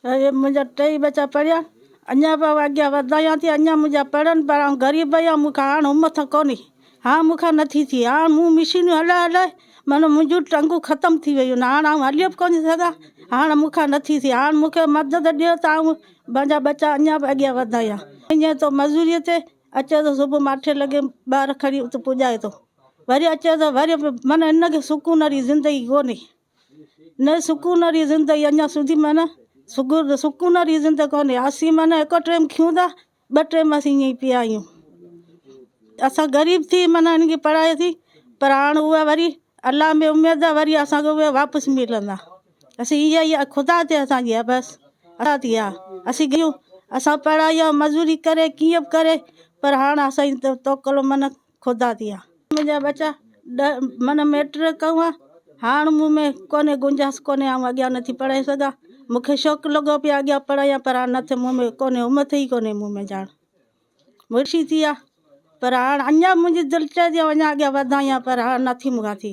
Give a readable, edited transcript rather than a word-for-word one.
اهي منهنجا ٽئي ٻچا پڙهيا، اڃا به آئون اڳيان وڌايان ٿي، اڃا منهنجا پڙهن پر آئون غريب آهيان، مون کان هاڻ همٿ ڪونهي، هاڻ مون کان نٿي ٿئي، هاڻ مون مشينون هلائي هلائي معنيٰ منهنجون ٽنگون ختم ٿي ويون آهن، هاڻ آئون هليو به ڪونه ٿي سگهان، هاڻ مون کان نٿي ٿئي، هاڻ مون کي مدد ڏيو ته آئون پنهنجا ٻچا اڃا به اڳيان وڌايان. وڃي ٿو مزوريء تي، اچي ٿو صبح ماٺي لڳي ٻار کڻي اتي پڄائي ٿو، وري اچي ٿو وري معنيٰ هن کي سڪون واري زندگي ڪونهي. نه سڪون واري زندگي اڃا سڌي معنيٰ سڪون واري زندگي ڪونهي. اسين معنيٰ هڪ ٽيم کيون ٿا ٻه ٽيم اسين ائين ئي پيا آهيون. اسان غريب ٿي معنيٰ هن کي پڙهايوسين پر هاڻ اها وري الله ۾ اميد آهي وري اسان کي اهي واپس ملندا. اسين اها ئي خدا تي اسان جي آهي بس الله تي آهي. اسين غريب اسان پڙهائي مزوري ڪري ڪيئن به ڪري پر هاڻ اسان جي توڪل معنيٰ خدا تي آ. منهنجا ٻچا من ميٽرڪ ڪيو آ هاڻ مون ۾ ڪونهي گنجائش ڪونهي آئون اڳيان نٿي پڙهائي سگهان مون کي شوق لڳو پيو اڳيان پڙهايان پر هاڻ نٿي مون ۾ ڪونهي همٿ ئي ڪونهي مون ۾ ڄاڻ مرشي ٿي آ پر هاڻ اڃا منهنجي دل چئي ٿي اڃا اڳيان وڌايان پر هاڻ نٿي مون کان ٿي.